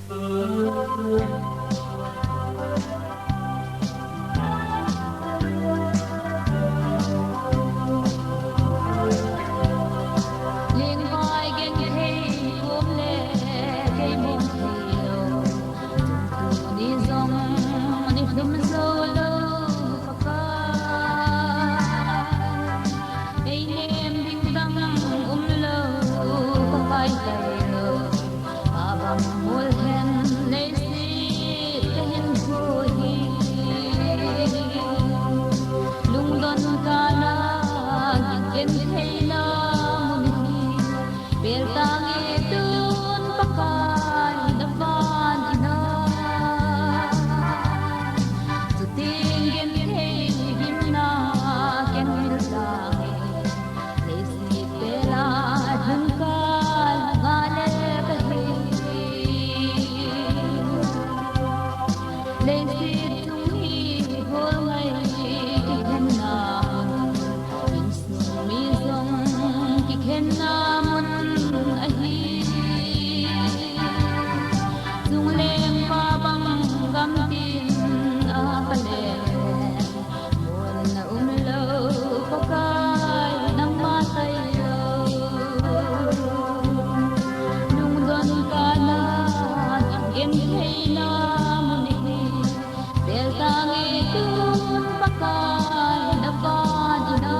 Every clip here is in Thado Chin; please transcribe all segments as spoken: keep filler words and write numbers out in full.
Lingvai genthei um le kei mong thei lou. Tuni jong ni lhum jou lou Pakai. Ei nem ding dang um lou Pakai tailou. Abang mul hen leiset kahin thu hi. Lungdon kana genthei na mun hi. Pel tange tun Pakai na van ina. Chuting genthei gimna ken mil tange. Leiset pela lhun kal nga le kahi. Leiset chung hi hol ngai kikhenna mun. Insung mi jong kikhenna mun ahi. Chungleng pa bang gamtin a paleng. Mun na um lou Pakai nangma tailou. Lungdon kana genthei na mun hi. Pel tange tun Pakai na van ina.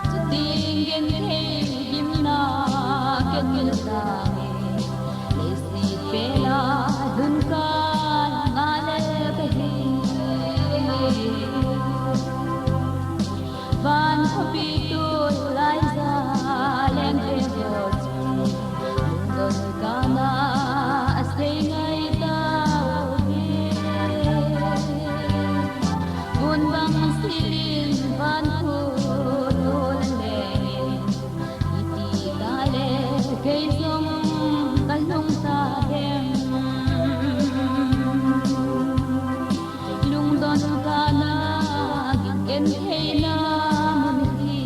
Chuting genthei gimna ken mil tange. Leiset pela lhun kal nga le kahi. Van khopi tulai ja leng thei ho chung. Lungdon kana asei ngai tauve. Mun bang silin van khu tula lengin. Iti tale kei jong kalung ta hem. Lungdon kana genthei na mun hi.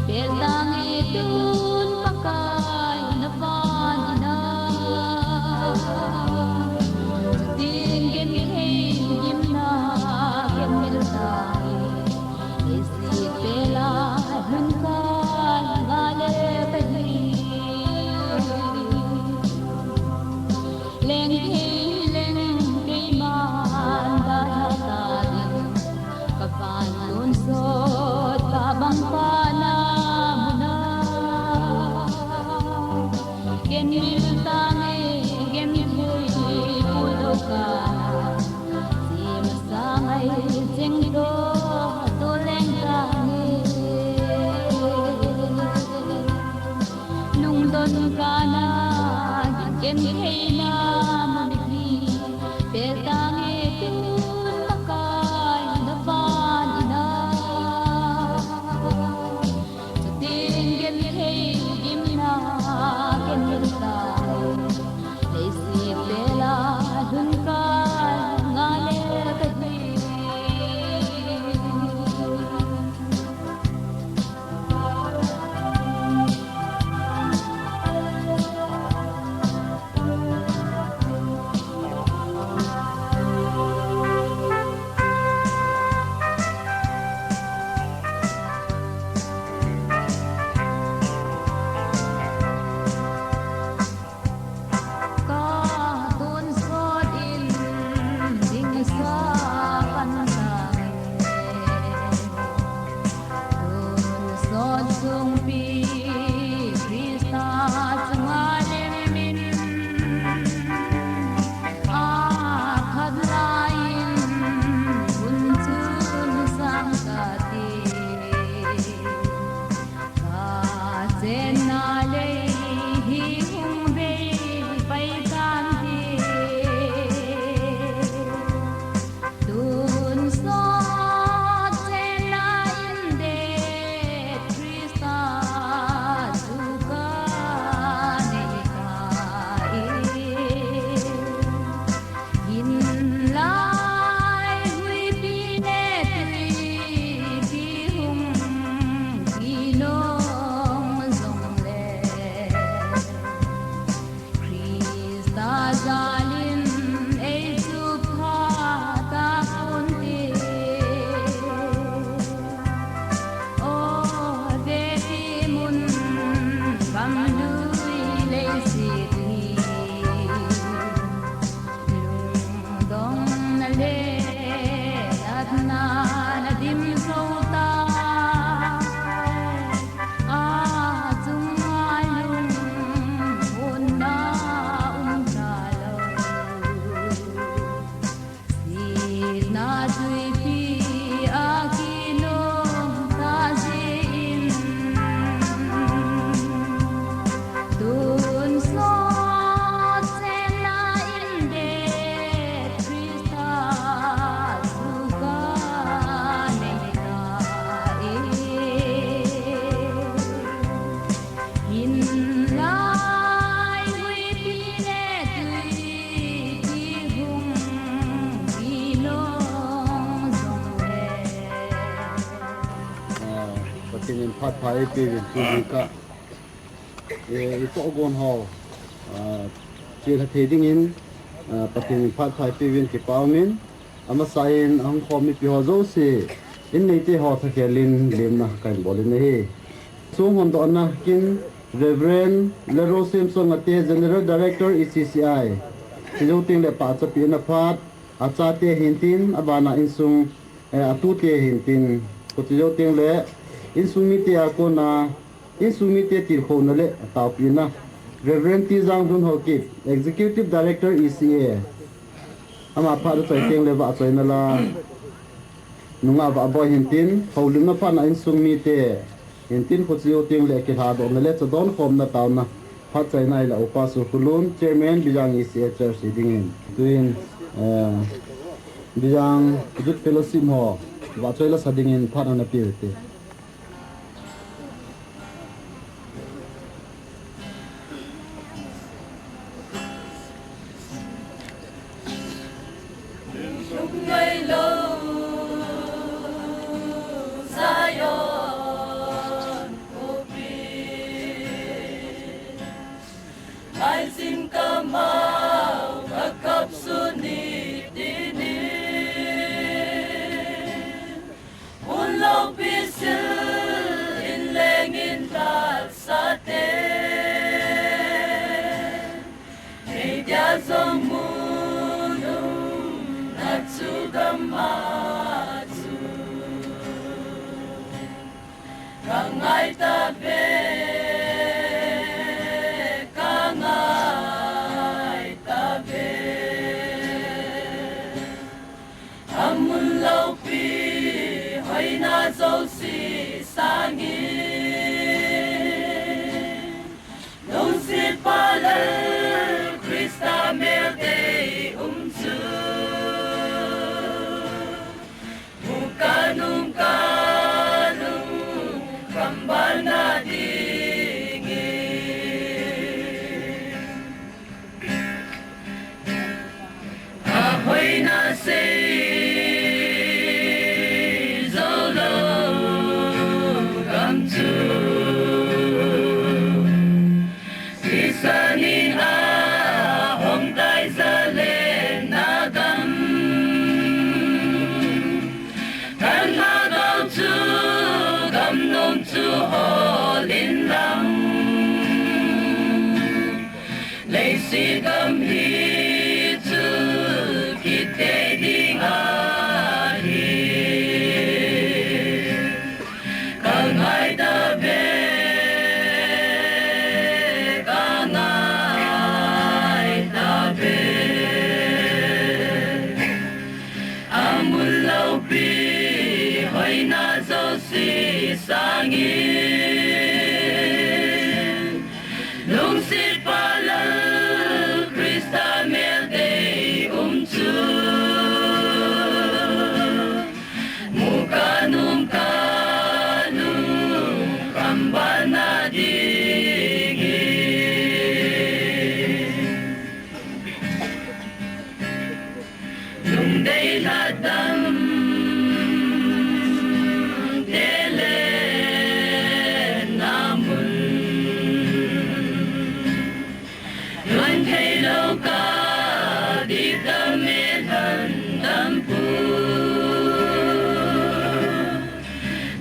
Pel tange tun Pakai na van ina. Chuting genthei gimna ken mil tange. Leiset pela lhun kal nga le kahi. Leng thei leng keiman dalha ta ding. Ka van tonsot ka bang pa na muna. Ken mil tange genthei pul lou ka. Sima sangai jeng to, to leng tange. Lungdon kana genthei na mun hi. Pel tange tun Pakai na van ina. Chuting genthei gimna ken mil tange. Leiset pela lhun kal nga le kahi. Phat eipeh uvin tuni kah, eh, itohgon ho, ah, chelha thei dingin, ah, Pathen in phat pha eipeh uvin kipa umin, amasan ahung khom mipi ho jouse, in neite ho thakhel in lemna kahin bol in ahi. Sung hondohna kin Reverend Lero Semsong Ngate, General Director E C C I. Chujou tengle pachatpehna phat, achate hintin, abana insung, eh, atute hintin. Chujou tengle insung mite a kona, insung mite tilkhouna le taopina, Reverend T. Jangdun Haokip, Executive Director E C A. Ama phat achoi tengle vahchoina la, nungah vahboi hintin, houlimna phatna insung mite hintin, chujou tengle kilhadohna le chadon khomna taona phat achaina ahile Upa Sukholun, Chairman, Bijang E C A Church hi dingin. Tuin, eh, Bijang Youth Fellowship ho vahchoi la sa dingin phat ana pe ute. Hunlopi sil in leng in lhasate, neidia jong mun umna chu gam a chu kangai tave, kangai tave. Amun loupi hoina jouse sangin, lungsetpa Lal Christa mel dei um chu, mukanung kanung kambalna dingin. Ahoina sei joulou gam chu, Christa nin ahong tai Jalenna gam. Kan lhagao chu gamnom chu hol in lang, leiset gam hi chu kitei ding ahi. Kangai tave, kangai tave. Amun loupi hoina jouse sangin, lungsetpa Lal Christa mel dei um chu, mukanung kanung kambalna dingin. Lungdei lhadam te lenna mun, lungthei lou kah dipdam e lhandam pu.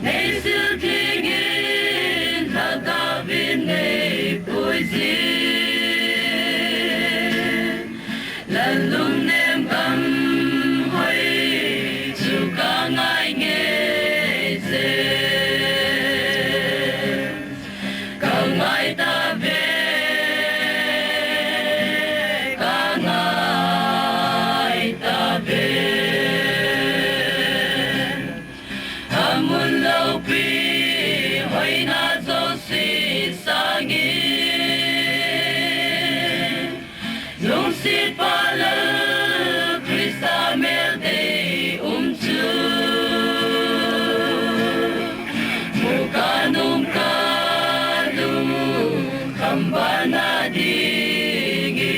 Neisil thengin lhagao vin neipuijin, Lal lungnem gam hoi chu kangai ngei je. Kangai tave, kangai tave. Amun loupi hoina jouse sangin, lungsetpa Lal Christa mel dei um chu, mukanung kanung kambalna dingin.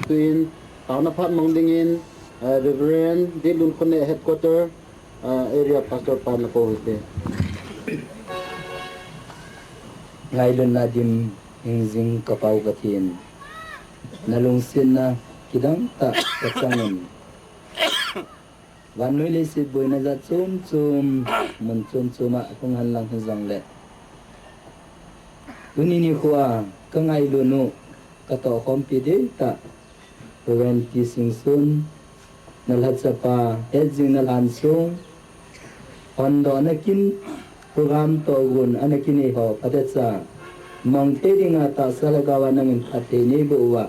Tuin, taona phat mang dingin, Uh, Reverend Dilun Khone, Headquarter, uh, Area Pastor pa nakou hite. Ngailutna dim hingjing ka Pa u Pathen, na lungsetna kidang tah ka chang un. Vannoi leiset boina jat chom chom, mun chom chom a hung hen lang hijongle, tuni nikho a ka ngailut u, ka tohkhompi ding tah, Reverend T. Singson, na lhacha pa, hetjing na lhansung, hondohna kin, program tohgon ana kinei ho phatecha mang thei dinga tahsa lhagao a nangin phatthei neiboh uva,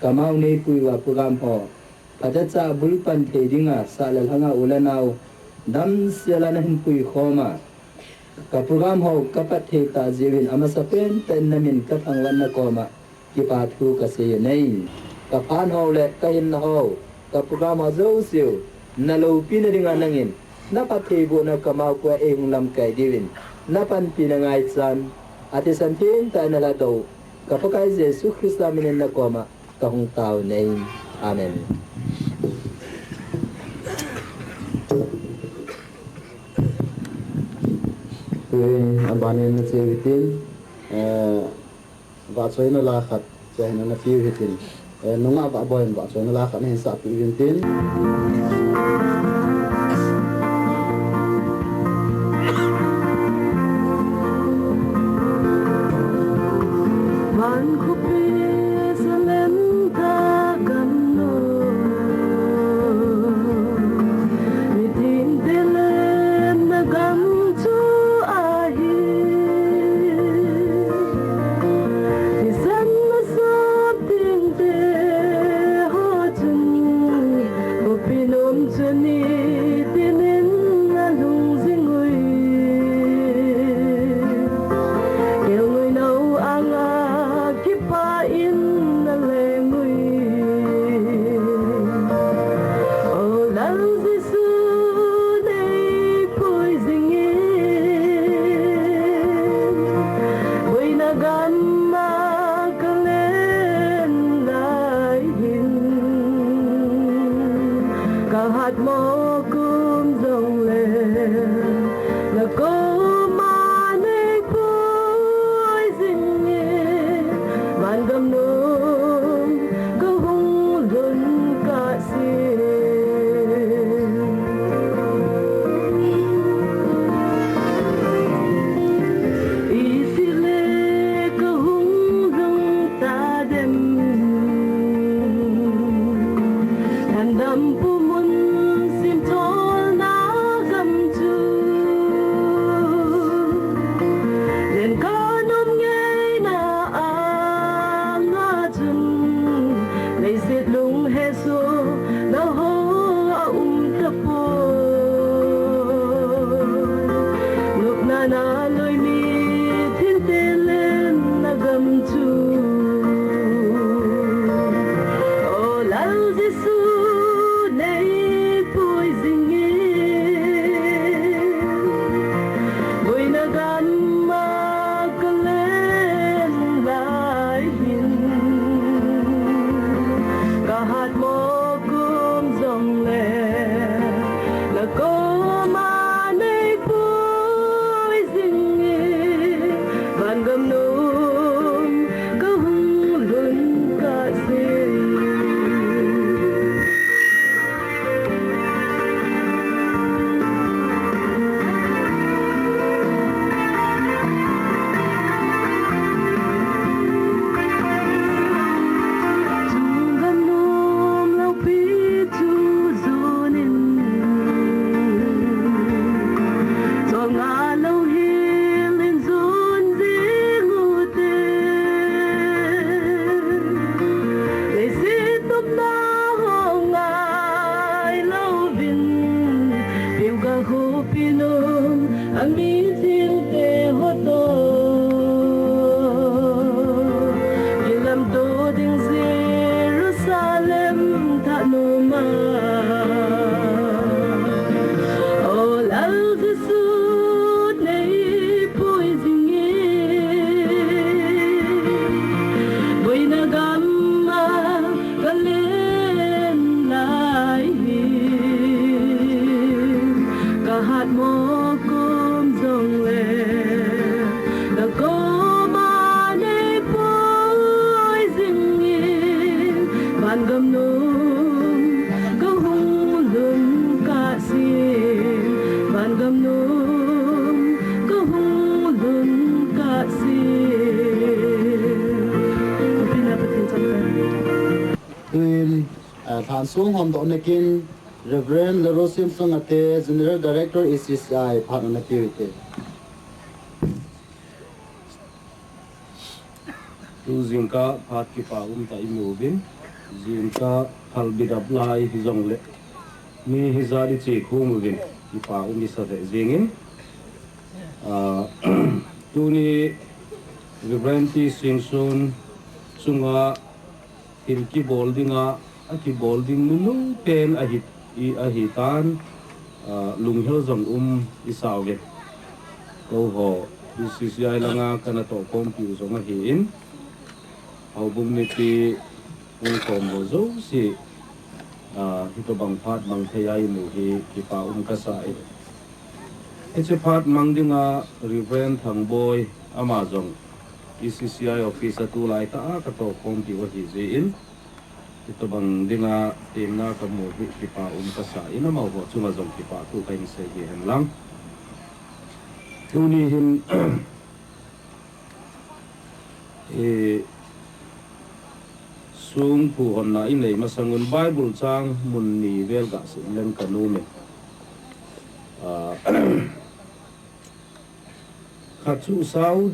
kamao neipui uva program ho phatecha bulpan thei dinga sah le lhanga u le nao damsel a nahin puikhom a, ka program ho ka pat thei tah jeh uvin amasapen tah in na min ka thangvah na koma kipa thu ka sei u ahi. Ka phat ho le ka hinna ho, ka program ho jouse u na loupina dinga nangin na phattheibohna kamao koma eihung lamkai diuvin na panpina ngaichan, athisan theng tah in na lhadoh u ka Pakai Jesu Christa minin na koma ka hung tao u ahi. Amen. Tui, abanin na che u hitin, eh, vahchoina la khat, che hin na piu hitin, eh, nungah Vahboi in vahchoina la khat na hin sahpeh u hitin. Van khopi Salem ta gam no, mithengte lenna gam chu ahi. Thisan na sop dingte ho chun, khopi nom chu nitin in alhung jing uve. Kelngoi nao anga kipah in aleng uve. O Lal Jesu, neipui jing in, boina gam a ka len lai hin, ka hatmo kum jongle, na koma neipui jing in, van gam nom ka hung lhun kah seh. Itile ka hung lhung tadem, lhangdam pumun simtholna gam chu, len ka nom ngeina anga chun, leiset lung hesoh na ho aum tapoi. Nopna na loi mithengte lenna gam chu, O Lal Jesu, neipui jing in, boina gam a ka len lai hin, ka hatmo kum jongle, na koma neipui jing in, van gam nom ka hung lhun kah seh. Chunggam nom loupi chu jon in, cholngah louhel in jon jing ute. Leiset nopna ho ngai louvin, Pilgal khopi nom a mithengte ho toh, ilamto ding Jerusalem thah nom a, O Lal Jesu, neipui jing in, boina gam a ka len lai hi. Ansung hom doh nakin Reverend Laro Simson Ate, General Director E C C I, phat na piu te. Tu jingkah phat kipa um ta i mu uvin, jingkah phalbi dap lai hi jong le, mi hi jat i che khum uvin, kipa um i sa ve jingin. Ah, tuni Reverend T Singson chunga thil kibol dinga, a kibol ding nunu pen ahi, i, ahi tan, ah, lunghel jong um i sa uve. Ko ho, B C C I langa kana toh khompiu jong ahi in, houbung mipi, hung khom ho jouse, ah, hitobang phat mang thei a i mu hi kipa um ka sa e. Hiche phat mang dinga Reverend Thangboi ama jong E C C I office a tulai tah a ka toh khompiu ahi jeh in, hitobang dinga temna ka mu hi kipa um ka sa in, amaho chunga jong kipa thu ka hin sei hi hen lang. Tuni hin, eh, sung phuhonna i nei masang un Bible chang mun ni vel ga sim leng ka nom e. Ah, khat chu sau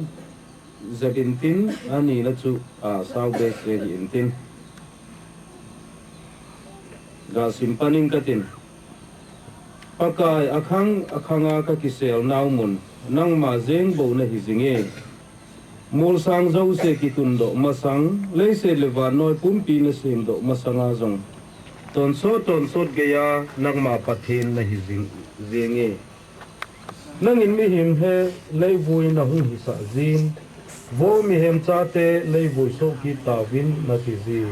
jep intin, anina chu, ah, sau bek se hi intin. Ga sim panin ka tin. Pakai, akhang akhanga ka kisel nau mun, nangma jeng bou na hi jing e. Molsang jouse kitundoh masang, leiset le vannoi pumpi na semdoh masanga jong, tonsot tonsot geiya nangma Pathen na hi jing, jing e. Nangin mihem he leivui na hung hisah jin, vo mihem chate leivui soh kit tauvin na ti ji.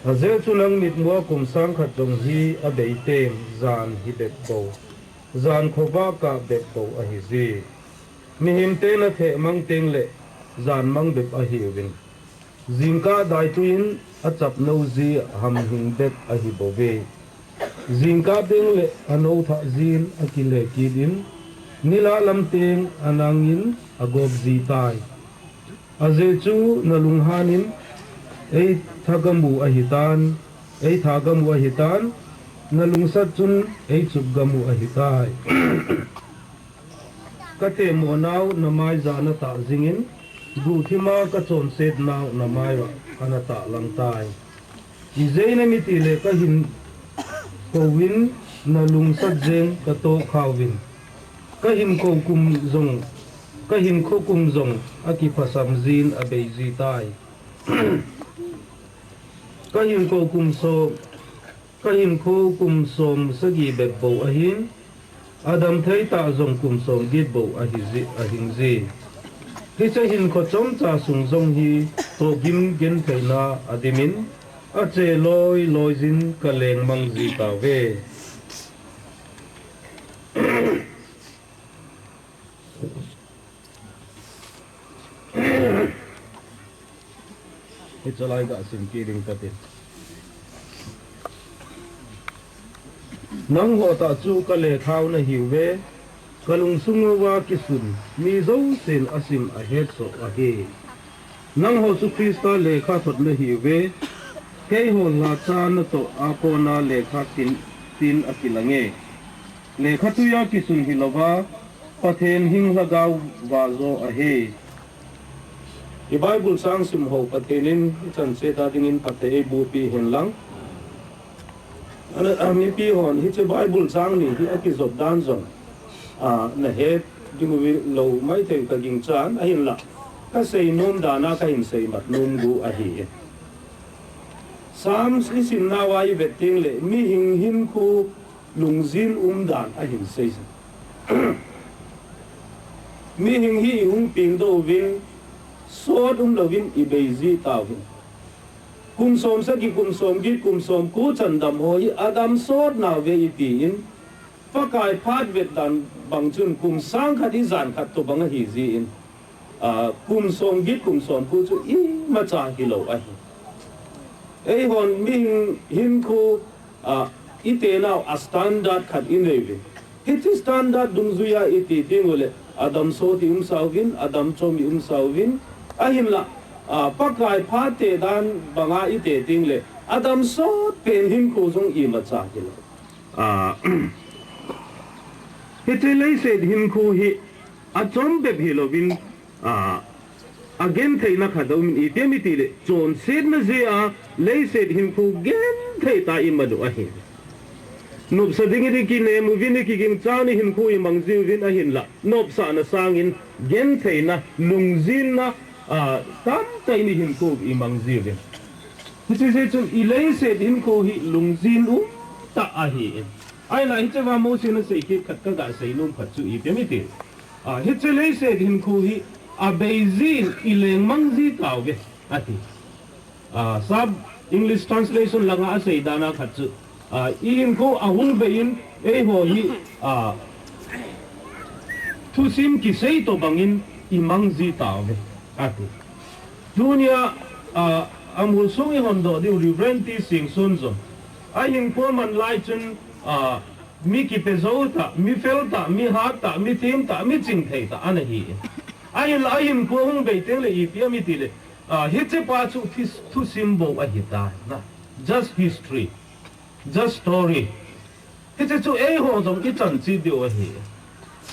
Ajeh chu nang mitmua kum sang khat jong hi abei teng, jan hi bep bou, jan khovah kah bep bou ahi ji. Mihemte na theh mang teng le, jan mang bep ahiuvin. Jingkah daitui in achap nou ji hamhing bep ahi bouve. Jingkah teng le anou thah jin akile kit in, nilhah lam teng anangin agop ji tai. Ajeh chu na lunghan in eitha gamu ahi tan, eitha gamu ahi tan, na lungsat chun eichup gamu ahi tai. Ka temo nau na mai ja na tah jingin, guhthima ka chonset nau na mai uva ana tah lang tai. Ijeh inem itile ka hin kouvin na lungsat jeng ka tohkhauvin. Ka hin kou kum jong, ka hin kho kum jong akiphasam jin abei ji tai. Ka hin kou kum so Ka hinkho kum som sagi bep bou ahin, adam thei tah jong kum som get bou ahi ji, ahing ji. Hiche hinkho chomcha sung jong hi tohgim gentheina adimin, ache loi loi jin ka lengmang ji tauve. Hiche lai ga sim kit ding kati. Nangho tah chu ka lekhao nahiuve, ka lungsung uva kisun mi jousen asim ahet soh ahi. Nangho chu Christa lekhathot nahiuve, keiho lhacha natoh a kona lekha tin, tin akilange. Lekhatui a kisun hilouva, Pathen hing lhagao vajo ahi. I Bible chang sim ho Pathen in i chan cheh ta dingin phatthei eiboh pi hen lang. Ana, a, mipi hon hiche Bible chang ni hi akijop dan jong, a, nahet ding u lou maithei ka gingchan ahinla, ka seinom dan a ka hin seimat nom gu ahi. Psalms i simnauva i vet teng le, mihing hinkho lungjin umdan ahin sei. Mihing hi i hung pengdoh uvin, sot umlouvin i bei ji tauvin. Kum som sagi, kum som get, kum som ko chan dam ho hi adam sot nauve i tin, Pakai phat vet dan bang chun kum sang khat i jan khat tobang ahi jin, a, kum som get, kum som ko chu imacha hilou ahi. Eihon mihing hinkho, a, i tenau a standard khat i neiuvin. Hiche standard dungjuia i ti ding ule, adam sot i umsauvin, adam chom i umsauvin, ahinla, a, Pakai phat te dan banga i te ding le, Adam sot pen hinkho jong imacha hilou. Ah, hiche leiset hinkho hi achom bep hilouvin, ah, agentheina khat aumin, ipi ham itile, chonsetna jeh a leiset hinkho genthei tah a iman u ahi. Nopsa dingin ikinem uvin, ikiginchat in hinkho imang jiuvin ahinla, nopsahna sangin gentheina, lungjinna, ah, tamtah in hinkho imang jiuvin. Hiche jeh chun ileiset hinkho hi lungjin umtah ahi. Ahinla hiche va Mosi in asei kit khat kaga seinom khat chu ipi ham itile, ah, hiche leiset hinkho hi abei jin ilengmang ji tauve, ati. Ah, sap English translation langa asei dan a khat chu, ah, ihinkho ahung bei in eiho hi, ah, thusim kisei tobangin imang ji tauve, ati. Tunia, ah, amolsong ihondoh diu Reverend T. Singson jong ahinkho man lai chun, ah, mi kipe jou tah, mi fel tah, mi hat tah, mi them tah, mi chingthei tah ana hi. Ahinla ahinkho hung bei tengle ipi ham itile, ah, hichepa chu this-, thusim bou ahitai. Just history. Just story. Hiche chu eiho jong ichan cheh diu ahi.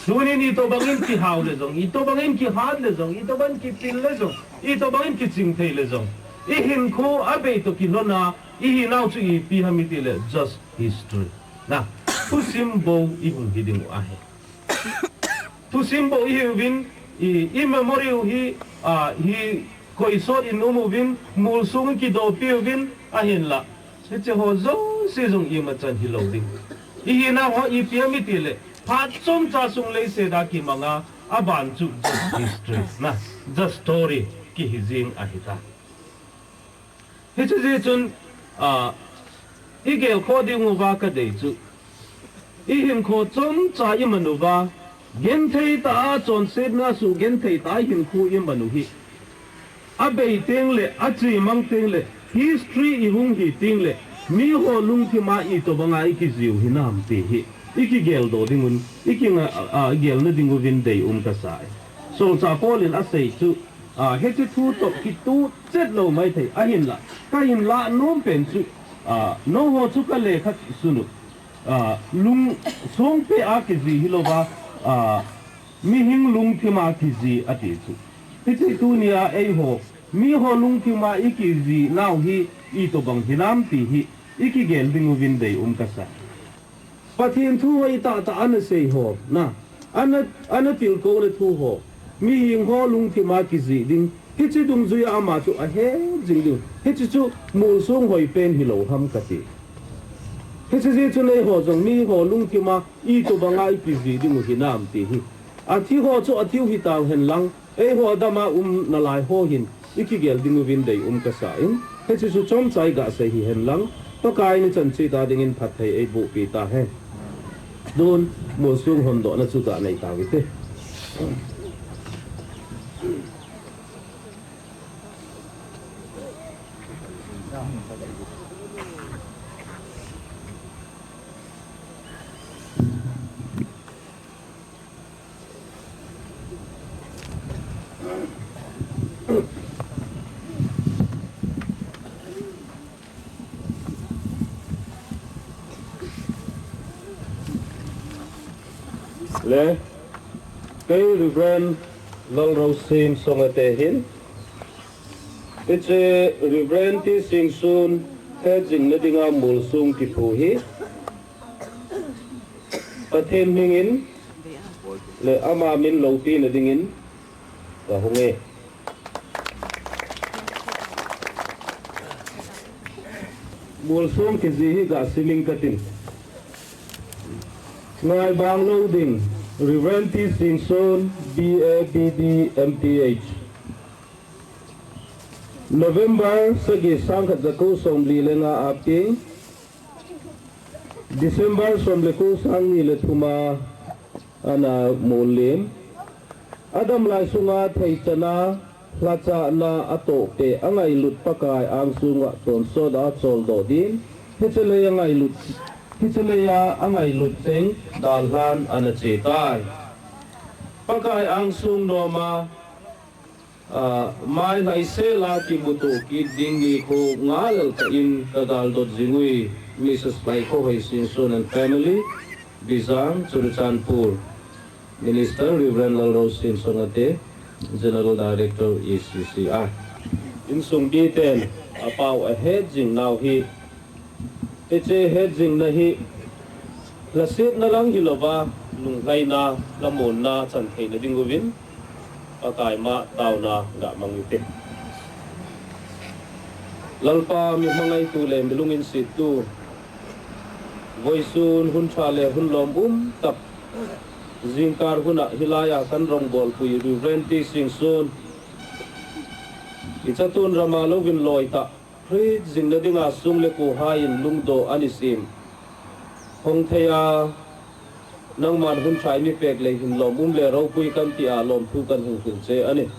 Tunin itobangin kihao le jong, itobangin kihat le jong, itobangin kipil le jong, itobangin kichingthei le jong, ihinkho abei toh kilhon a ihinau chu ipi ham itile just history. Na, thusim bou ihung hi diu ahi. Thusim bou ihiuvin, i, i-memory u hi, ah, hi koisot in um uvin, molsong in kidopi uvin, ahinla hiche ho jouse jong imachan hilou ding. Ihinau ho ipi ham itile, phat chomcha sung leiset a kimanga, aban chu just history, na, just story kihi jing ahitai. Hiche jeh chun, ah, igel khoh diu va kadei chu, ihinkho chomcha iman uva, genthei tah a chonsetna suh genthei tah a hinkho iman u hi abei tengle, achemang tengle, history ihung hi tengle, miho lungthim a itobanga ikijiu hinam ti hi ikigeldoh dingun, ikinga, ah, gelna dinguvin deium kasai. Solchah Paul in asei chu, ah, hiche thu toh kituh chet lou maithei ahinla, kahin lah nom pen chu, ah, nangho chu kalekha sunu, ah, lungsongpeh a kiji hilouva, ah, mihing lungthim a kiji ati chu. Hiche tunia eiho, miho lungthim a ikiji nau hi itobang hinam ti hi ikigel dinguvin deium kasa. Pathen thu hoi tahtah ana sei ho, na, ana, ana tilkhouna thu ho, mihing ho lungthim a kijih ding, hiche dungjuia ama chu ahet jing diu. Hiche chu molsong hoi pen hilou ham kati. Hiche jeh chun eiho jong miho lungthim a itobanga ikijih diu hinam ti hi. Athi ho chu athi u hitau henlang, eiho adama um nalai ho hin ikigel dinguvin deium kasa in, hiche chu chomcha iga sei hihen lang, Pakai in ichan cheh ta dingin phatthei eiboh peh tahen. Tun, molsong hondohna chu ga nei tau hite. Le, kei Reverend Lalrosim Songate hin, hiche Reverend T. Singsun hetjingna dinga molsong kithu hi, Pathen hmingin le ama min loupina dingin kahung e. Molsong kijih hi ga simin katin. Ngaibang lou ding, Reverend T. Singson, B A, B D, M Th. November sagi sangkhat jako somli le nga a peng, December somle ko sangni le thum a ana mollim. Adam lai sunga theichanna, lhachahna atoh peh angailut Pakai angsunga tonsot a choldoh din, hiche leia angailut, hiche leia angailut teng dalhan ana che tai. Pakai angsung noma Ah, mai lai sela kimuto kit ding nikho ngalel ta in ka galdot jing ui, Missus Laikhohoi Sinson and family, Bijang, Churachandpur. Minister Reverend Lalrose Sinson Ngate, General Director E C C I. Insung miten apao ahet jing nau hi, hiche het jingna hi, lhasetna lang hilouva, lunglhaina, lhamonna chan theina ding uvin, Pakai ma taona ga mang ute. Lalpa mi hmangaitu le mi lungin siettu, voisun hun tha le hun lom um tak, jingkar huna hilaiya kan rongbolpui Reverend T. Singson, i chatu'n rama louvin loi tah, Christ jingna dinga sung le kuhai in lungdoh ani sim. Hong thei a, nangman hun tha i mi pek lei hin lom um le ropui kan ti a lom thu kan hung hril che ani.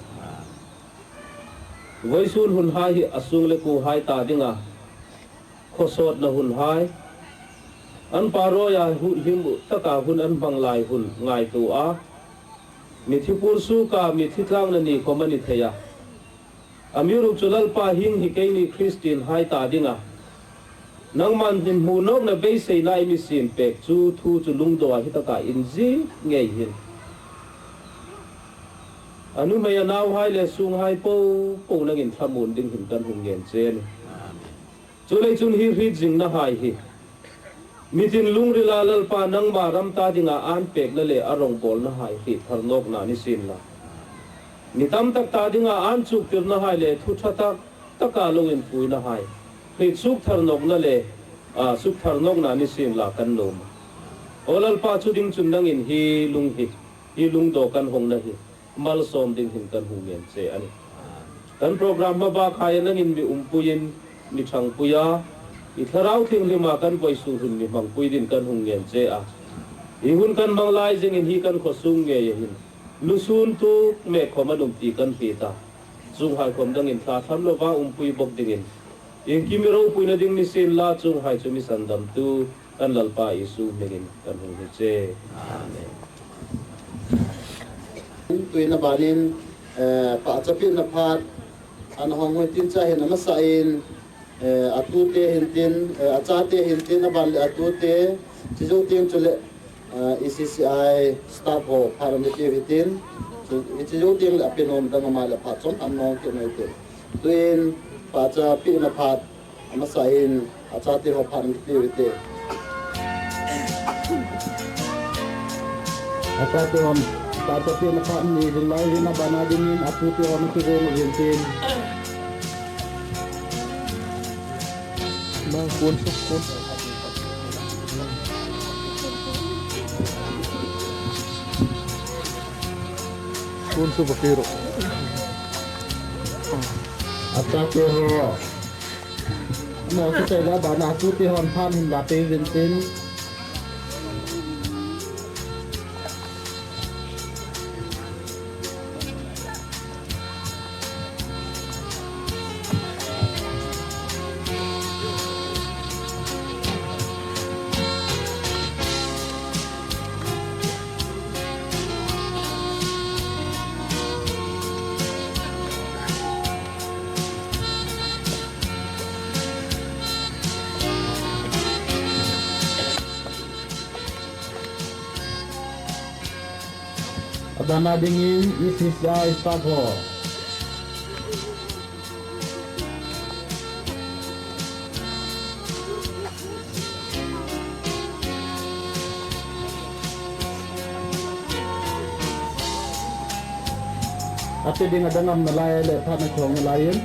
Voisun hun hai hi a sung le kuhai ta dinga khosotna hun hai. An pa roya hu hlim u taka hun an hmang lai hun ngaito a. Mithi pulsuka, mithi tlangna ni khom ani thei a. Amiruokchu Lalpa hing hi keini Christian hai ta dinga, nangman hin hmu nokna beiseina i mi sim pek chu thu chu lungdoh a hitaka in ji ngei hin. A numei a nauhai le sunghai popo nangin thamun ding hin kan hung ngen che ani. Chulei chun hi hrijingna hai hi. Mitin lungrila Lalpa nangma ram ta dinga an pekna le a rongbolna hai hri thar nokna ni sin la. Mi tamtak ta dinga an chuktirna hai le thu tha tak taka lo in puina hai. Hri suk thar nokna le, a, suk thar nokna ni sin la kan nom. O Lalpa chu ding chun nangin hi lung hi, hi lungdoh kan hong na hi. Malsom ding hin kan hung ngen che ani. Kan program ma ba khai nangin mi umpui in, mi thangpui a, i Thlarau Thienghlim a kan voisun hun mi hmangpui din kan hung ngen che a. I hun kan mang lai jingin hi kan khosung ngei a hin. Lusun tu me khom anum ti kan pi ta. Chunghai khom dangin thla tham lova umpui bok dingin. Iengkim i ropuina ding ni sin la chunghai chu mi sandamtu kan Lalpa Jesu hmingin kan hung hi che. Amen. Tuin a banin, eh, pahcha pehna phat, an hong hoi tin cha hin amasa in, eh, atute hin tin, eh, achate hin tin, aban le atute, chi jou teng chule, eh, E C C I staff ho phat an pe u hitin, chu, chi jou teng le ape nom dang ama le phat chom an nong kit u hitin. Tuin pahcha pehna phat, amasa in achate ho phat an pe u hite. Achate hon pahcha pehna phat ni jing lai hin abana dingin atute hon kigong u hitin. Bang kun suk kun. Kun su bakiro. Achate ho. Mo su te la ba na su te hon phan hin la pe vin tin. Abana dingin E C C I staff ho. Ati ding adang am nalai le phat na khong nalai in.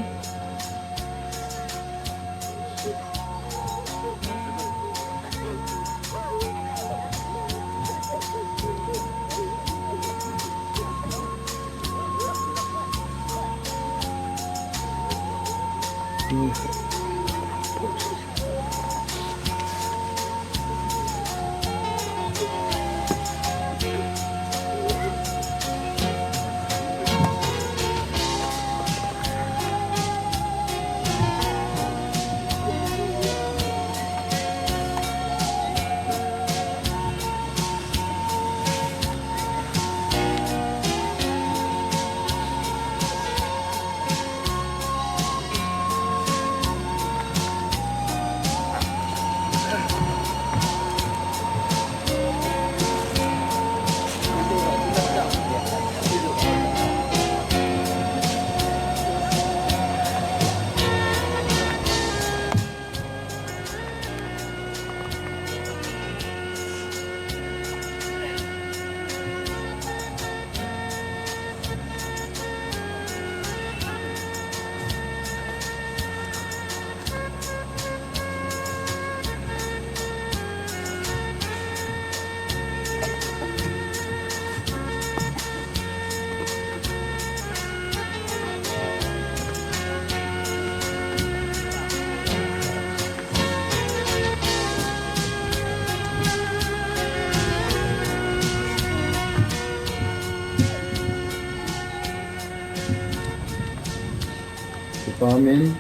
Amen.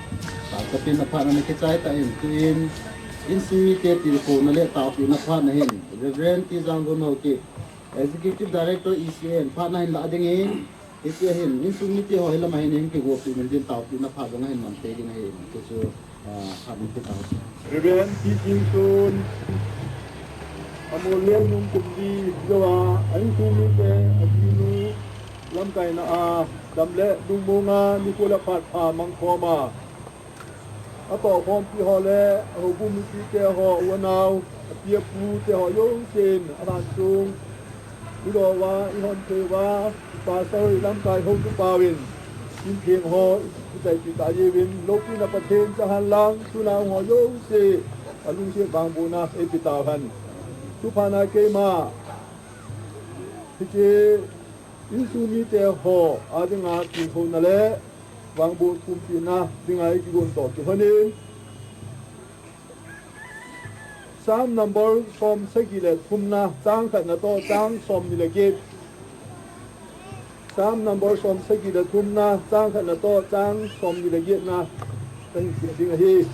Tahtapin aphat na kichai ta in tuin, insung mite tilkhouna le taopina phat na hin, Reverend T. Jangvon Haokip, Executive Director E C N, phat na hin la ding in, hiche hin, insung mite ho hilam a hin, hin kigopi min din taopina phat jong ahin man thei ding ahi, hichu, ah, phat min ti tao. Reverend T. Jingsun, amol le nung kum li, joa, insung mite, ajinu, lamkaina a, dam le lungmong a, nikho le phat pha mangkhom a, atohkhompi ho le, ahoubung mipite ho, u anao, api apu te ho, jousen, alan chung, ilou uva, ihon thei uva, pastor, ilamkai houtupa uvin, intheng ho, ichaipi tah jeh uvin, loupina Pathen chang hen lang, tuna ho jouse, alungset vangbohna, eipe tauhen. Chuphat na keima, hiche, insung mite ho, adinga, tilkhouna le, vangboh thumpina, dinga, ikigon toh kilhonin. Psalm number som sagi le thumna, chang khatna toh, chang somni le get. Psalm number som sagi le thumna, chang khatna toh, chang somni le getna, kahin sim ding ahi.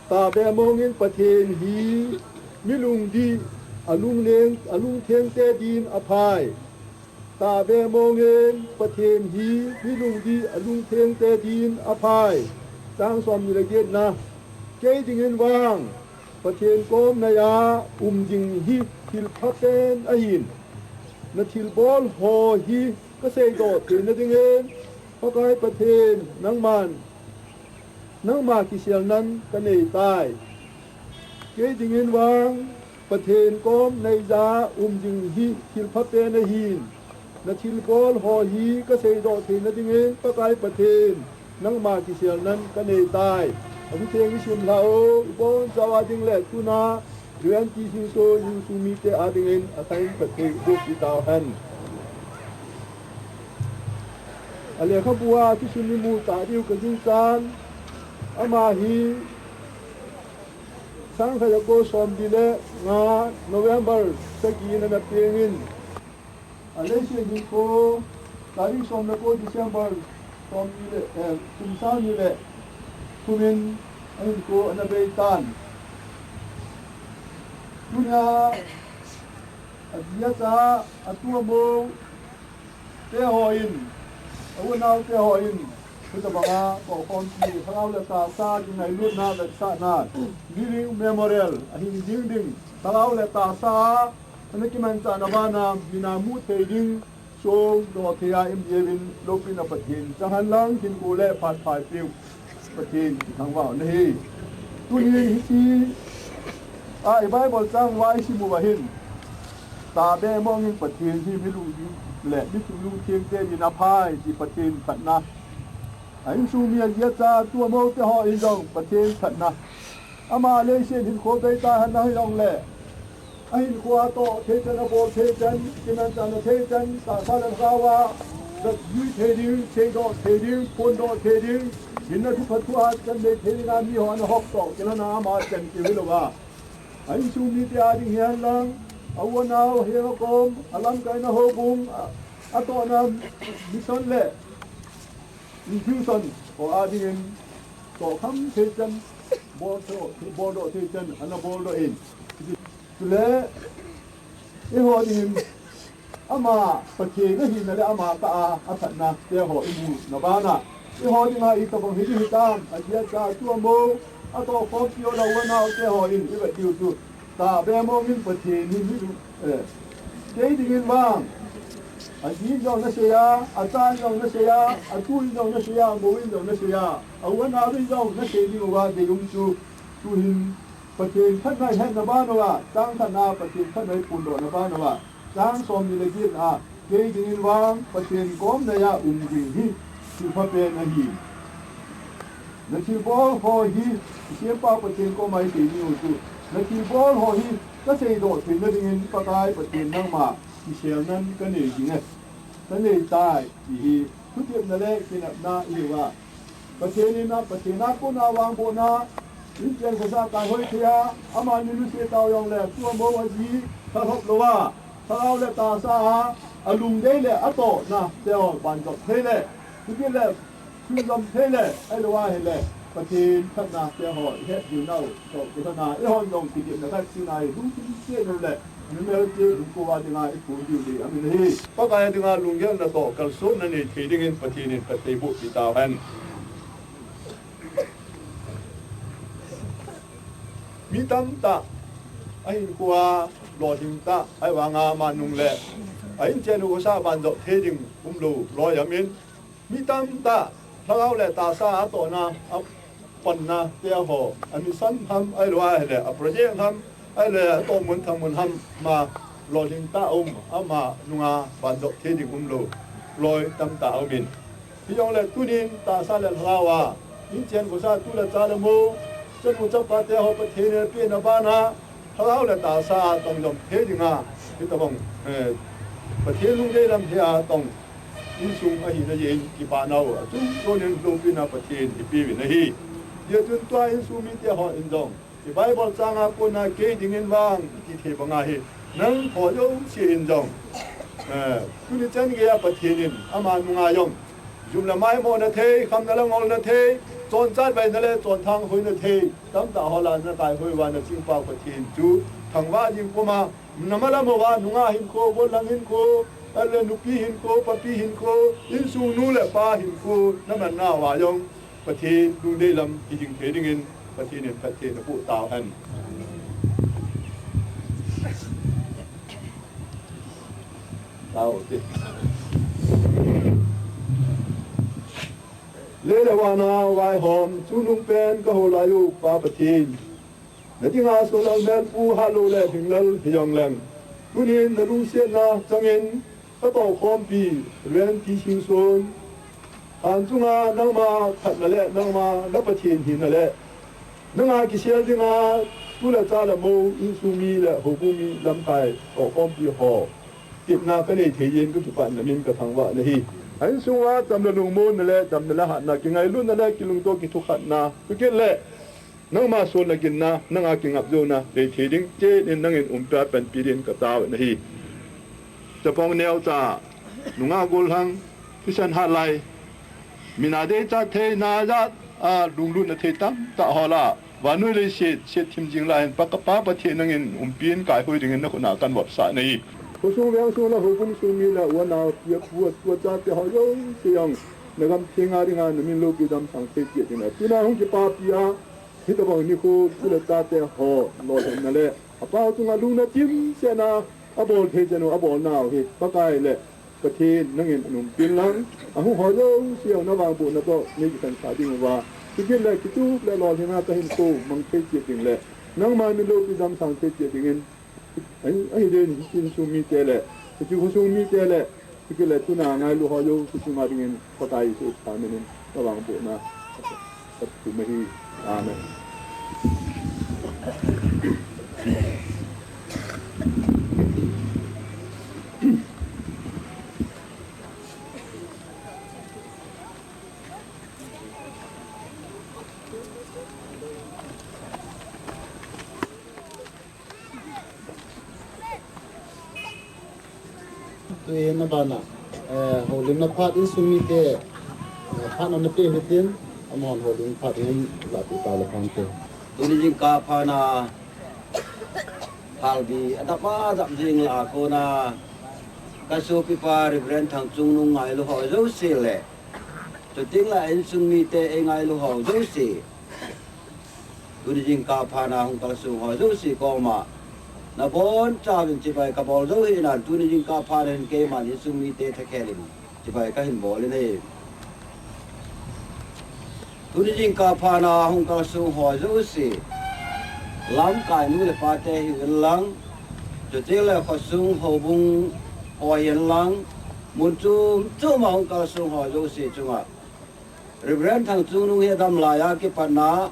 Tahbeh mongin Pathen hi, mi lungdih, alungleng, alungtheng te din aphai. Tahbeh mongin Pathen hi, mi lungdih, alungtheng te din aphai. Chang somni le getna. Kei dingin vang, Pathen kom naiya um ding hi thil phapen ahin. Na thilbol ho hi kaseidoh theina dingin, Pakai Pathen, nangman, nangma kiselnan kanei tai. Kei dingin vang, Pathen kom naiya um ding hi thil phapen ahin. Na thilbol ho hi kaseidoh theina dingin, Pakai Pathen, nangma kiselnan kanei tai. Athu theng isim lhah u, ibonchauva ding le tuna, Reverend T. Jingsun, insung mite adingin, athain Pathen, iboh pi tauhen. Alekhabu a thusim imu tah diu kaginchan, ama hi, sang khat jako somli le nga November sagi in ana pengin, aleiset hinkho, tarik som le ko December, somni le, eh, kum sang ni le thum in ahinkho ana bei tan. Tunia, aji acha, atu amou te hon, a u anao te hon, hitabanga tohkhompi, lhagao le tahsa kingailutna vetsahna, Living Memorial, ahing jing ding, lhagao le tahsa, ana kimanchahna bana, mina mu thei ding, songdoh thei a, imacha loupina Pathen chang hen lang, hinkho le phat pha eipeu Pathen ithangvah u ahi. Tunin hiche a i Bible chang uva isim uva hin, tahbeh mongin Pathen hi mi lungdih le mi lungtheng te din aphai ti Pathen phatna. A insung mi aji acha atu amou te hon jong Pathen phatna. Ama leiset hinkho bei tahen ahi jongle, ahinkho a toh thei chan, abol thei chan, kimanchahna thei chan, tahsa le lhagao a vet jui thei ding, seidoh thei ding, phondoh thei ding, hinna thupha thuhat chan nei thei dinga mi ho ana hop toh kilhon a ama chan keu hilouva, a insung mite ading hihen lang, a u anao, heng a kom, a lamkaina houbung, a, atohna mission le institution ho adingin tohkham thei chan, bol tho, boldoh thei chan ana boldoh in. Chule, eiho dingin ama Pathen ahina le ama tah a aphatna te ho imuna bana, eiho dinga itobang hi ding hitam, aji acha, atu amou, atohkhompi ho le u anao te hon ivet diu chu, tahbeh mongin Pathen hi mi lung, eh, kei dingin vang, aji in jong nasei a, acha in jong nasei a, atu in jong nasei a, amou in jong nasei a, a u anao in jong nasei diu va dei um chu, tuhin Pathen phatna ihetna ban uva, chang khatna Pathen phatna iphondohna ban uva, chang somni le get a, kei dingin vang Pathen kom naiya um ding hi thil phapen ahi. Na thilbol ho hi, isempa Pathen koma isei diu chu, na thilbol ho hi kaseidoh theina dingin Pakai Pathen nangma kiselnan kanei ding e, kanei tai, ti hi thutepna le kinepna ihiuva, Pathen in a, Pathen a kona vangbohna, inchen khosa kaihoi thei a, amani lungset tao jongle, atu amou aji, thalhop louva, lhagao le tahsa a, Alungdei le atohna teho banjop thei le, chukit le, thunjom thei le, ahilou ahile, Pathen phatna teho ihet diu nau, toh, kisana, ihon jong kidimna khat sina hi, lungthim cheh u le, numei cheh u kova dinga iphon diu le, amin ahi. Pakai dinga lunggel natoh, kalsonna nei thei dingin Pathen in phatthei boh pi tauhen. Mi tamtah, ahinkhoa, lolhing tah, ahivanga ama nung le, a-inchen u khosa banjop thei ding umlou, loi amin. Mi tamtah, lhagao le tahsa atohna, apanna, teho, a mission ham, ahilou ahile, a project ham, ahile, atoh mun thang mun ham, ma, lolhing tah um, ama nunga banjop thei ding umlou, loi tamtah aumin. Hijongle tunin tahsa le lhagao a, inchen khosa tu le cha le mo, chanu chapa teho Pathen in apehna bana, lhagao le tahsa a tong jom thei dinga, hitobang, eh, Pathen lungdei lam hia tong, insung ahina jeh in kipana u, achung chonin loupina Pathen ipeuvin ahi. Hijeh chun tua insung mite hon jong, i Bible changa kona kei dingin vang iti thei banga hi, nangho jouse in jong, eh, tuni chan geiya Pathen in ama nunga jong, jum le maimona thei, khamna le ngolna thei, chonchat vaina le chonthang hoina thei, tamtah ho lah a nakaihoi uva nachingpau Pathen chu thangvah jing puma, namal amu va nunga hinkho, gollhang hinkho, ahile nupi hinkho, papi hinkho, insung nu le pa hinkho, namanna uva jong, Pathen lungdei lam hijing thei dingin, Pathen in phatthei naboh tauhen. Tao te. Lei le van a vaihom, chungnung pen kahou lai u Pa Pathen. Nadinga Solal Melpu Hatlou le Lhinglal hijongleng, tunin nalungsetna changin, katohkhompi, Reverend T. Singson, khan chunga nangma phatna le nangma na Pathen hina le, nanga kisel dinga, tu le cha le mo, insung mi le houbung mi lamkai, tohkhompi ho, tepna kanei thei jeh in kakipah in namin kathangvah nahi. A insung uva cham le lungmonna le, damna le hatna, kingailutna le, kilungtoh kithukhatna, chukit le, nangma solna ginna, nanga kingapjouna, nei thei ding, cheh in nangin umpia panpi din katao nahi. Chapang neocha, nungah gollhang, thisan hatlai, min a deichat thei, na jat a lunglutna thei tamtah ho lah a, vannoi leiset, set thim jing lai hin, Pa, Pa Pathen nangin umpin kaihoi dingin nakhut a kanvopsah nahi. Khosung vengsung le houbung sung mi le u anao, pi apu, atu achate ho jouse jong, nagam thenga dinga namin loupi damsang thei cheh ding le, tuna hung kipapi a, hitobang nikho, tu le chate ho lolhinna le, apao chunga lungna chimsetna, abol thei chan u, abolnau hi, Pakai le Pathen nangin umpin lang, ahung ho jouse jong navangbohna toh nei kikhensa ding uva, chukit le kitup le lolhinna kahinkho mang thei cheh ding le, nangma min loupi damsang thei cheh dingin, ahi, ahidin, insung mite le, hiche khosung mite le, chukit le tuna ngailu ho jouse chunga dingin, Pakai Jesu Christa min in, kavangbohna kathum ahi. Amen. Tuhin abana, eh, houlimna phat insung mite, eh, phatna napeh u hitin, amahon houlim phat hung lahpeh tau le phante. Tuni jingkah phat a, Phalbi adap adap jing lah a kona, kasopipa Reverend Thangchungnung ngailu ho jouse le, chuteng le insung mite eingailu ho jouse, tuni jingkah phat a hung kalsong ho jouse koma, nabonchauvin chibai kabol jou ahin, tuni jingkah phat a hin keiman insung mite thakhel in chibai kahin bol in ahi. Tuni jingkah phat a hung kalsong ho jouse, lamkai nu le pate hihen lang, chuteng le khosung houbung ho hihen lang, mun chom chom a hung kalsong ho jouse chunga, Reverend Thangchungnung hi adam laiya kipatna,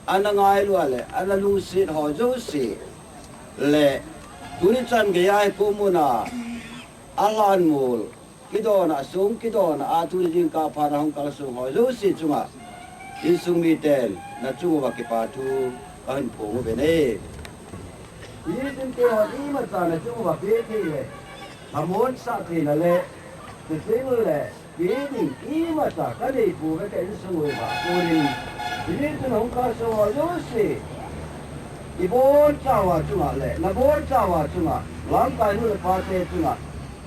ana ngailu a le, ana lungset ho jouse, le, tuni chan geiya hi pu muna, alhan mol, kidona sung, kidona a tuni jingkah phat a hung kalsong ho jouse chunga, insung miten, nachung uva kipa thu, kahin phong uve. Hitin keiho imacha nachung uva pe thei le, Hamon sa thei na le, ti thei le, ti ding ima sa ka nei pu ve ka insung uva. Tunin, ini tu na hung ka so ma lo si. I bon chawa chunga le, na bon chawa chunga, lamkai nu le pate chunga,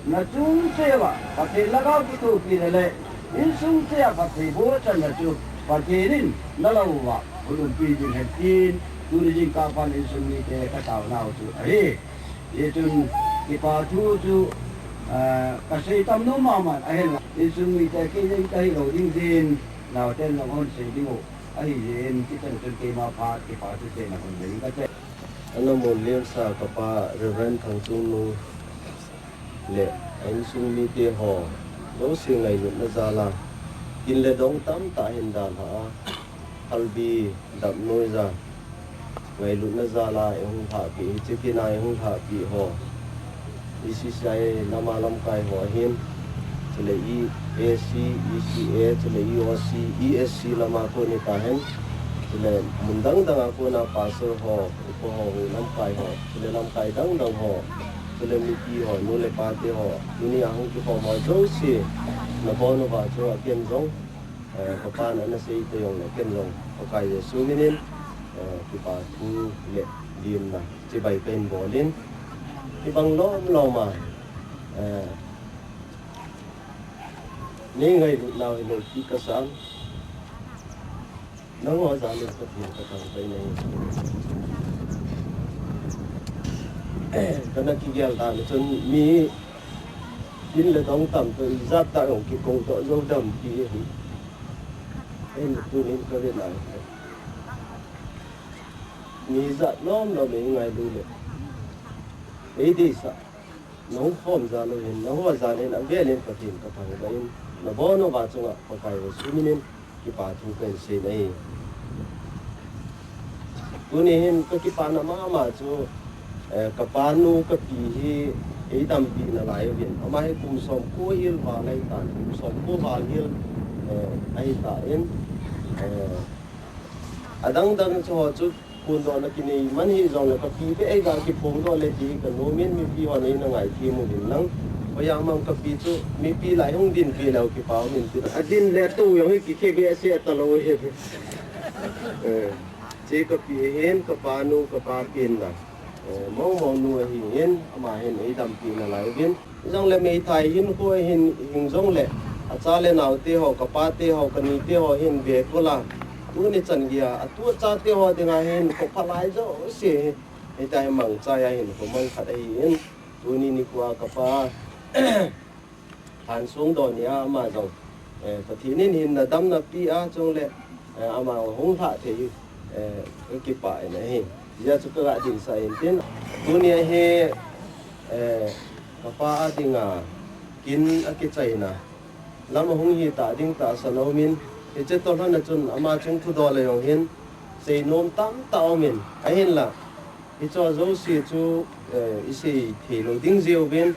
na chung chewa, Pathen laka kithopi le le, insung chewa Pathen bochan na chu, Pathen in na lo uva, ulum pi ding hen tin, tuni jingkah pan insung mite ka tao nau chu ahi. Hichun kipa thu chu, ah, ka sei tam nom mama ahi la. Insung mite kei jeng ka hi lo ding jin, naoten jong hon sei ding u. Ahi jin, kichan chun keima phat kipa thu seina hon le ding ka che. Ana mon liam sa ka pa Reverend Thangchungnung le a insung mite ho, lo sei ngailutna jal a, kin le dong tamtah hin dalha a, phalbi dap noi ja, ngailutna jal a eihung lhahpi, hiche kin a eihung lhahpi ho, E C C I lama lamkai ho ahin, chule E A C, E C A, chule E O C, E S C lama koni tahen, chule mun dang dang a kona pastor ho, upa ho, lamkai ho, chule lamkai dang dang ho, chule mipi ho, nu le pa te ho, tuni a hung kikhom ho jouse, nabon uva chu aken jong, eh, ka pan ana sei te jong le ken jong, Pakai Jesu minin, eh, kipa thu le limna chibai ka hin bol in, kibang lom lom a, eh, nei ngailut nau hi lou ti ka sam. Nangho jal in Pathen ka thangvah in ahi. Kana kigel dan chun mi kin le dong tam toh ijat tah jong kikou toh jou dampi ahi. Ahin tunin ka vet na. Mi ijat lom lom ei ngailu le, ei deisah. Nahung khom jal u hin, nangho jal in, avel in Pathen ka thangvah in, nabon uva chunga Pakai Jesu minin kipa thu kahin sei in ahi. Tuni hin ka kipana mama chu, eh, ka pa nu ka pi hi ei dampi nalai uvin. Ama hi kum somko hil val ahitan, kum somko val hil, eh, ahitan, eh, adang dang chu ho chu phondohna kinei man hijongle ka pi beh eiga kiphongdoh le ti ka nom in mipi hon eina ngaithem uvin lang. Hoiya mang ka pi chu mipi lai hung dinpi leu kipa um in tin. Adin le tou jong hi kikhe behseh talou hi. Eh, che ka pi hin ka pa nu ka pa pen na. Eh, mong mong nu ahin ama hin ei dampi nalai uvin. Hijongle meithai hinkho hin hing jongle, acha le nao te ho, ka pa te ho, ka ni te ho hin ve kol a. Tuni chan geiya, atu acha te ho dinga hin, kho phalai jouse hi, hitia hi mangcha a hinkho mang khat ahin. Tuni nikho a ka pa, Thansongdon nia ama jong, eh, Pathen in hin na damna pi a chule, eh, ama hung lhah thei, eh, ka kipah in ahi. Hijeh chun ka ga dinsah in tin. Tunia hi, eh, ka pa a dinga kin akichaina lam ahung hi ta ding tahsan aumin, hiche toh lhon a chun ama chung thudol a jong hin seinom tamtah aumin, ahinla hicho jouse chu, eh, isei thei lou ding jeh uvin,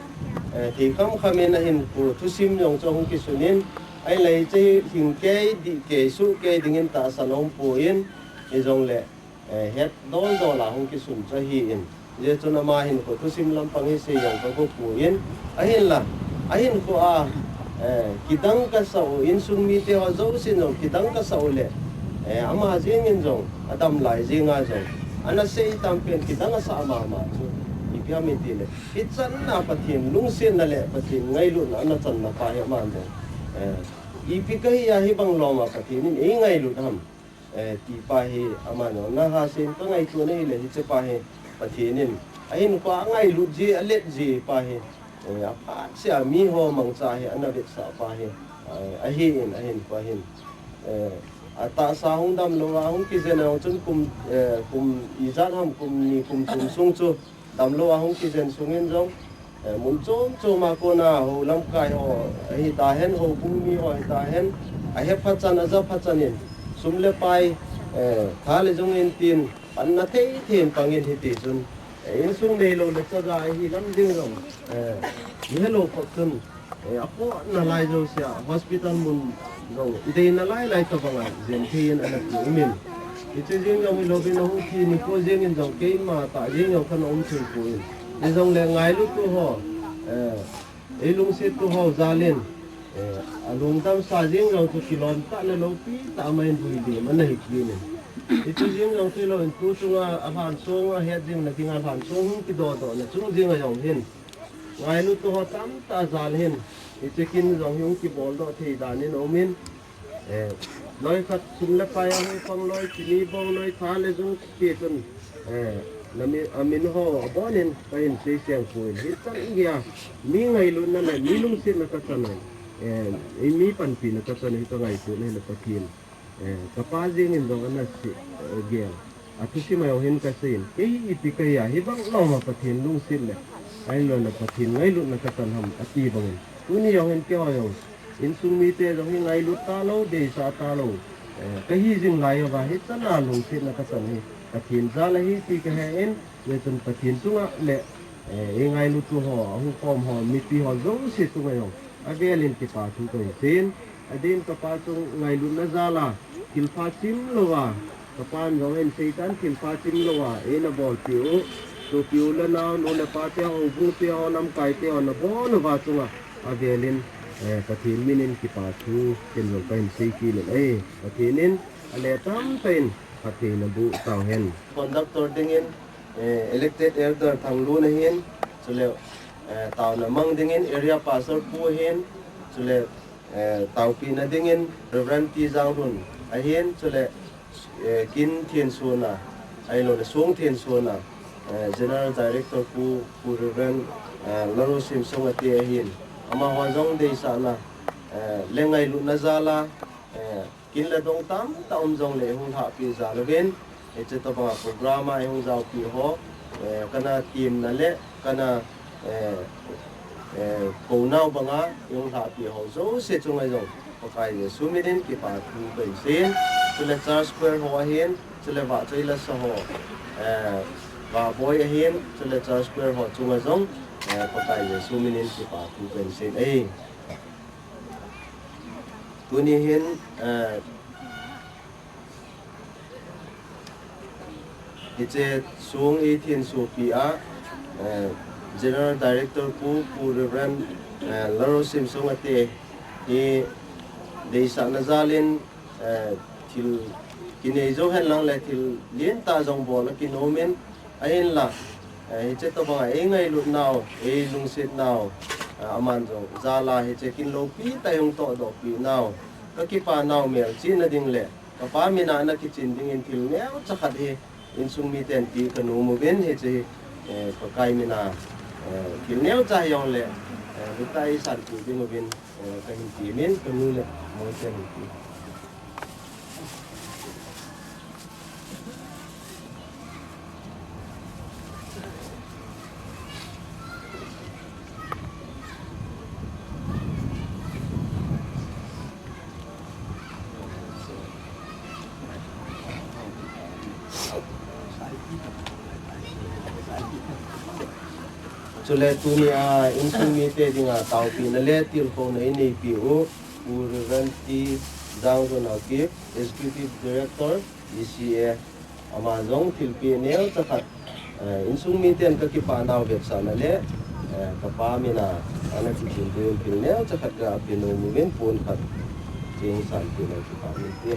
eh, thei kham kham in ahinkho thusim jong chu ahung kisun in, ahinla hiche hi hing kei, dih kei, suh kei dingin tahsan aumpoi, hijongle, eh, het dol dol a hung kisun chu ahin. Hijeh chun ama hinkho thusim lampang hi sei jong ka gopoi, ahinla ahinkho a, eh, kidang kasah u, insung mite ho jousen jong kidang kasah u le, eh, ama jengin jong, adam lai jenga jong, ana sei tam pen kidang asah mama chu, ipi ham itile, ichan a Pathen lungsetna le Pathen ngailutna ana channa pa hi aman jong, eh, ipi kahi a hibang lom a Pathen in eingailut ham, eh, ti pa hi aman jong, nahasen ka ngaito na hile, hiche pa hi Pathen in ahinkho a angailut ji, alet ji pa hi, eh, aphat sea miho mangcha hi ana vetsah pa hi, eh, ahin, ahinkho a hin, eh, atahsa hung damlou a hung kijen a jong chun kum, eh, kum ijat ham, kum ni kum thum sung chu damlou a hung kijen sungin jong, eh, mun chom chom a kona hou lamkai ho ahitahen, houbung mi ho ahitahen, ahe phachan, aja phachan in, sum le pai, eh, tha le jung in tin, panna thei thei in pangin hiti chun, eh, insung neilou le chaga ahi lam ding jong, eh, ihelou khop chun, eh, apohna lai jousea, hospital mun jong, ideina lai lai tobanga jen thei in ana ti umin. Hiche jeng jong hilouvin ahung thi nikho jengin jong keima tah jeng jong kana um thei poi. Hijongle ngailut u ho, Eh, ei lungset tu ho jal in, eh, alungdam sa jing jong chu kilom tah le lopi tah a ma in vui lim ana hi kit in. Hichu jing jong chu lou in tu chunga alhan song a het jing na ding alhan song hung kidoh doh na chung jing a jong hin. Ngailut tu ho tamtah jal hin. Hiche kin jong hi hung kibol doh thei dan in um in. Eh, loi khat sum le pai a hung pang loi, chini bong loi, tha le jung ti chun, eh, na mi, a min ho abon in ka hin sei seng poi. Hichan gei a, mi ngailutna le mi lungsetna ka chan a, eh, ei mi panpina ka chan a, hi ka ngaitona hi le Pathen. Eh, ka pa jeng in jong ana sei, eh, gel. A thusim a jong hin ka sei in, kei hi ipi ka hi a, hibang lom a Pathen lungset le, ahilou le Pathen ngailutna ka chan ham, ati bang in. Tuni jong hin keiho jong, insung mite jong hi ngailut talou, deisah talou. Eh, ka hi jing lai uva, hichan a lungsetna ka chan hi, Pathen jal ahi ti ka he in, le chun Pathen chunga le, eh, ei ngailut tu ho, ahung khom ho, mipi ho, jouse chunga jong. Avel in kipa thu kahin sei in, adin ka pa chung ngailutna jal a, thilpha chim lou a, ka pan jong hin seitan thilpha chim lou a, eina bolpi u, sopi u le nao, nu le pa te, houbung te, ho lamkai te, ho na bol uva chunga, avel in, eh, Pathen min in kipa thu, ken jong kahin sei kit in, eh, Pathen in, ale tamtah in, phatthei naboh tau hen. Conductor ding in, eh, elected elder Thanglun ahin, chule, eh, taona mang ding in area pastor pu ahin, chule, eh, taopina ding in Reverend T Janglun ahin, chule, eh, kin thensuhna, ahilou le song thensuhna, eh, General Director pu, Pu Reverend, eh, Larosim Songate ahin, amaho jong deisahna, eh, le ngailutna jal a, eh, kin le dong tamtah um jong le hung lhahpi jal uvin, hiche tobang a program a hung jaopi ho, eh, kana temna le, kana, eh, eh, kounau banga hung lhahpi ho jouse chunga jong, Pakai Jesu min in kipa thu kahin sei in, chule church choir ho ahin, chule vahchoi lasa ho, eh, vahboi ahin, chule church choir ho chunga jong, eh, Pakai Jesu min in kipa thu kahin sei in, eh. Tuni hin, eh, hiche song ei thensuhpi a, eh, General Director pu, Pu Reverend, eh, Larosim Songate hi deisahna jal in, eh, thil kinei jou hen lang le thil lentah jong bol a kinom in, ahinla, eh, hiche tobang a ei ngailut nau, ei lungset nau, eh, aman jong jal a hiche kin loupi tah a hung tohdohpi nau, ka kipa nau melchihna ding le, ka pa min a ana kichin ding in thil neocha khat hi, insung miten ti ka nom uvin hiche, eh, Pakai min a, eh, thil neocha hi jong le, eh, hitia ei sanpeh ding uvin, eh, kahin temin, ka nu le, mo te hin ti. Chule tuni a insung mite dinga taopina le tilkhouna ineipi u, Pu Reverend T Janglun Haokip, Executive Director, E C A, ama jong thilpeh neocha khat, eh, insung miten ka kipah nau vetsahna le, eh, ka pa min a, ana kichin diu thil neocha khat ka pe nom uvin pon khat, cheng sanpeh nau kipa min te.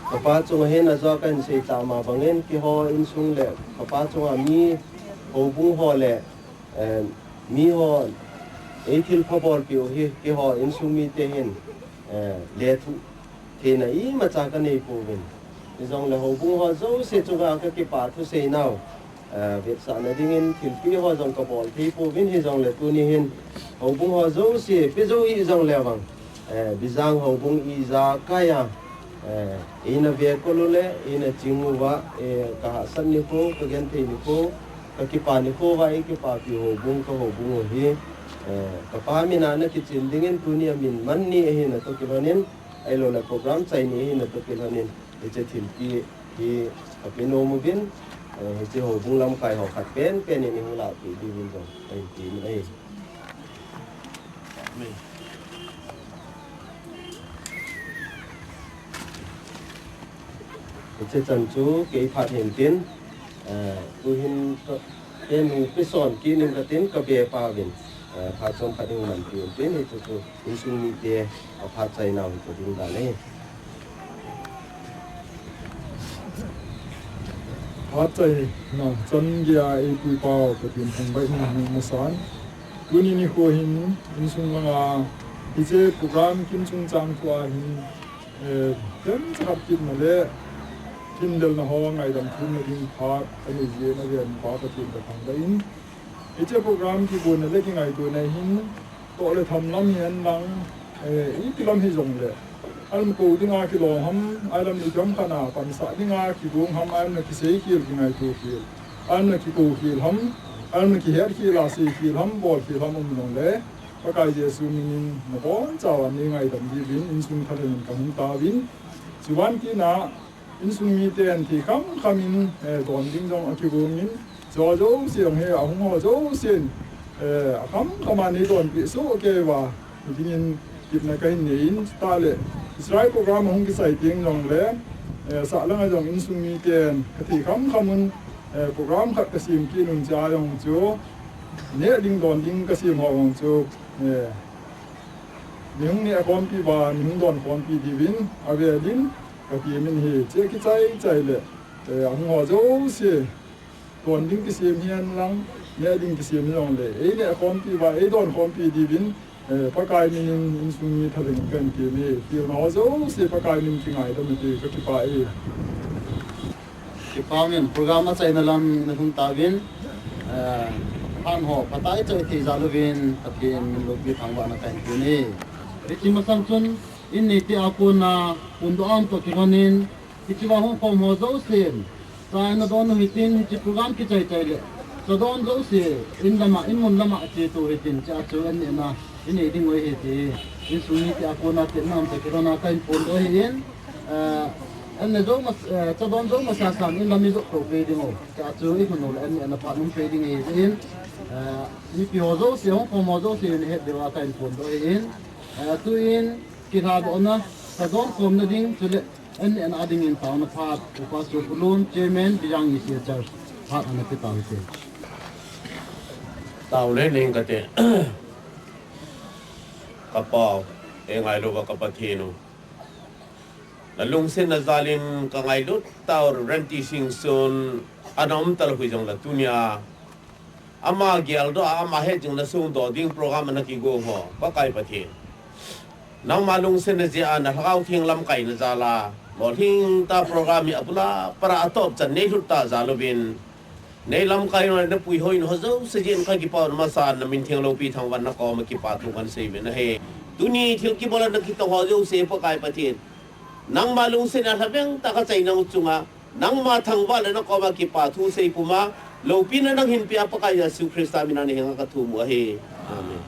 Ka pa chunga hin ajou a kahin sei tah ma bangin, keiho insung le ka pa chunga mi houbung ho le, eh, mi ho ei thilpha bolpeh u hi, keiho insung mite hin, eh, lethuh theina imacha ka nei pouvin. Hijongle houbung ho jouse chunga ka kipah thusei nau, eh, vetsahna dingin thilpeh ho jong ka bol thei pouvin, hijongle tuni hin houbung ho jouse pe jou hih jongle vang, eh, Bijang houbung ijakai a, eh, eina vekol u le eina ching uva, eh, ka hahsat nikho, ka genthei nikho, ka kipah nikho uva, ei kipapi houbung, ka houbung u hi, eh, ka pa min a ana kichin dingin tuni a min man ni ahina toh kilhonin, ahilouleh program chai ni ahina toh kilhonin, hiche thilpeh hi ka pe nom uvin, eh, hiche houbung lamkai ho khat penpen in i hung lahpeh diuvin jong kahin ti in ahi. Hiche chan chu kei phat hintin, eh, tuhin ka, kenu kison kinin katin kabe pauvin, eh, phat chomkhat in manpi untin, hichu chu insung mite aphat chainau hichu ding dan ahi. Phat chaina chan geiya eipui pau Pathen thangvah in nang masan. Tuni nikho hin insung langa hiche program kin chungchang thua hin, eh, themcha khat kitna le kindelna ho ngaidam thumna ding phat anei jeh in aven pa Pathen kathangvah in. Hiche program kigonna le kingaitona hin toh le tham lam hihen lang, eh, ipi lam hijongle, alamna kou dinga kilom ham, alamna ipi ham khat a pansah dinga kigong ham, alamna kisei khel, kingaito khel, alamna kikou khel ham, alamna kihet khel a sei khel ham, bol khel ham um jongle, Pakai Jesu minin nabonchauva nei ngaidam diuvin insung thalheng in kahung tauvin. Chuban kit a insung miten thei khamkham in, eh, don ding jong akigong in, chu jouse jong hi ahung ho jousen, eh, akhamkham a nei donpeh soh keiuva dingin kitna kahin nei in, chutah le Israel program ahung kisai teng jongle, eh, sah langa jong insung miten kathei khamkham un, eh, program khat kasem kit un, chua jong chu neh ding don ding kasem ho jong chu, eh, nei hung neh khompi uva, nei hung don khompi diuvin avel in katemin ahi. Hiche kichai chai le, eh, ahung ho jouse don ding kisem hihen lang, neh ding kisem hijongle, eineh khompi uva, eidon khompi diuvin, eh, Pakai minin insung mi thalheng in kahin teme. Tilna ho jouse Pakai min kingaidam ute, kakipah e. Kipah in program achaina lam in ahung tauvin, eh, phat ho phatah a ichai thei jal uvin Pathen min loupi thangvahna kahin teme. Hiche masang chun in neite a kona phondoh a um toh kilhonin, hichea hung khom ho jousen chaina don u hitin, hiche program kichai chai le cha don jouse in lama, in mun lama chetou hitin, chua chu an nehna in nei ding u ahi ti insung mite a kona tenna um toh kilhona kahin phondoh ahin, eh, an neh jou mas-, eh, cha don jou masasan in lam ijot tou pei ding u, chua chu ihung u le an nehna phat um pei ding ahi tin, eh, mipi ho jouse, hung khom ho jouse in het diuva kahin phondoh ahin, eh, tuin kilhadohna, cha don khomna ding chule an nehna dingin taona phat Upa Sopulun, Chairman, Bijang E C A Church, phat ana pe tau hite. Tao le ning kate. Ka Pa, eingailu uva ka Pathen u, nalungsetna jal in kangailut tau, Ranti Singson ana um talou hijongle tunia ama geldoh a, ama hetjingna songdoh ding program ana kigo ho, Pakai Pathen, nangma lungsetna jeh a, na Lhagao Theng lamkaina jal a, lolhing tah program hi abul a para atop chan neilhut tah jal uvin, neilamkai u le napuihoi u ho jouse jeh in kakipah u, na masan na min theng loupi thangvahna koma kipa thu kahin sei uvin ahi. Tuni thil kibol a nakitong ho jouse Pakai Pathen, nangma lungsetna lhaveng tah kachaina u chunga, nangma thangvah le nakoma kipa thu sei puma, loupina nanghin pea Pakai Jesu Christa mina nahenga kathum u ahi. Amen.